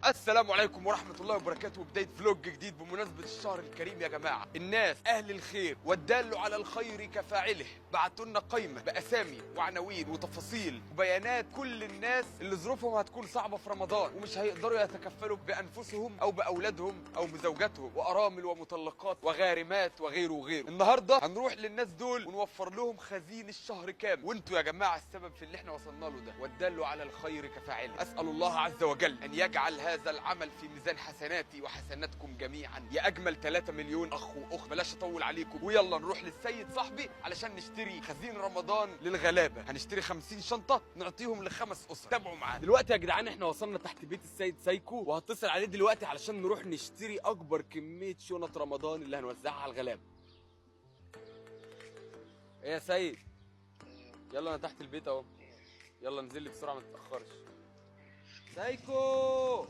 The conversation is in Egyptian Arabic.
السلام عليكم ورحمة الله وبركاته. بداية vlog جديد بمناسبة الشهر الكريم يا جماعة. الناس أهل الخير والدال على الخير كفاعله بعتوا لنا قايمة بأسامي وعناوين وتفاصيل وبيانات كل الناس اللي ظروفهم هتكون صعبة في رمضان ومش هيقدروا يتكفلوا بأنفسهم أو بأولادهم أو بزوجاتهم، وأرامل ومطلقات وغارمات وغيره وغيره. النهاردة هنروح للناس دول ونوفر لهم خزين الشهر كامل، وانتوا يا جماعة السبب في اللي احنا وصلنا له ده، والدال على الخير كفاعله. أسأل الله عز وجل أن يجعل هذا العمل في ميزان حسناتي وحسناتكم جميعا يا أجمل 3 مليون أخ وأخت. بلاش أطول عليكم، ويلا نروح للسيد صاحبي علشان نشتري خزين رمضان للغلابة. هنشتري 50 شنطة نعطيهم لخمس أسر. تابعوا معانا دلوقتي يا جدعان. احنا وصلنا تحت بيت السيد سايكو، وهتصل عليه دلوقتي علشان نروح نشتري أكبر كمية شنط رمضان اللي هنوزعها على الغلابة. ايه يا سيد؟ يلا انا تحت البيت اهو، يلا انزل لي بسرعة ما تتأخرش. سايكو